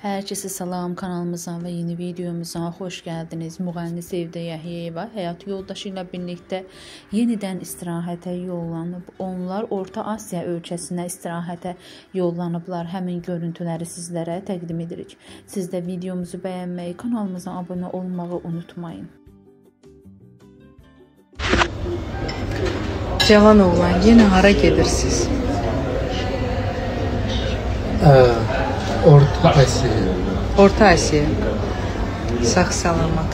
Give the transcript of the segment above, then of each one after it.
Herkese salam, kanalımıza ve yeni videomuza hoş geldiniz. Müğənni Sevda Yəhyəyeva həyat yoldaşı ilə birlikdə yeniden istirahətə yollanıb. Onlar Orta Asiya ölkəsinə istirahətə yollanıblar. Həmin görüntüləri sizlərə təqdim edirik. Siz də videomuzu bəyənməyi, kanalımıza abunə olmağı unutmayın. Cavan oğlan, yenə hara gedirsiniz? Orta Asiya. Orta Asiya. Sağ salamat.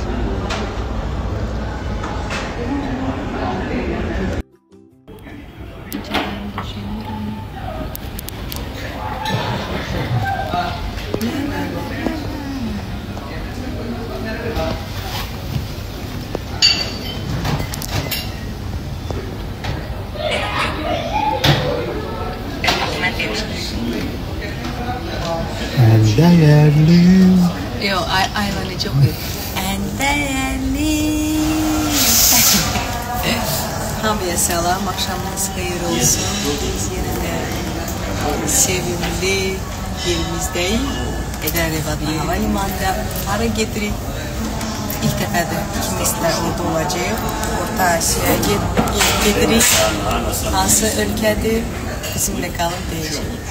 En değerli. Yo, Ayla necə oxuyur? En değerli. Hamıya salam, axşamınız xeyir olsun. Biz yenə də sevimli yerimizdəyik. Heydər Əliyev adına havalimanında. Hara gedirik? İlk dəfədir ikimiz də orada olacağıq. Orta Asiyaya gedirik. Hansı ölkədir? Bizimlə qalın deyəcəyik.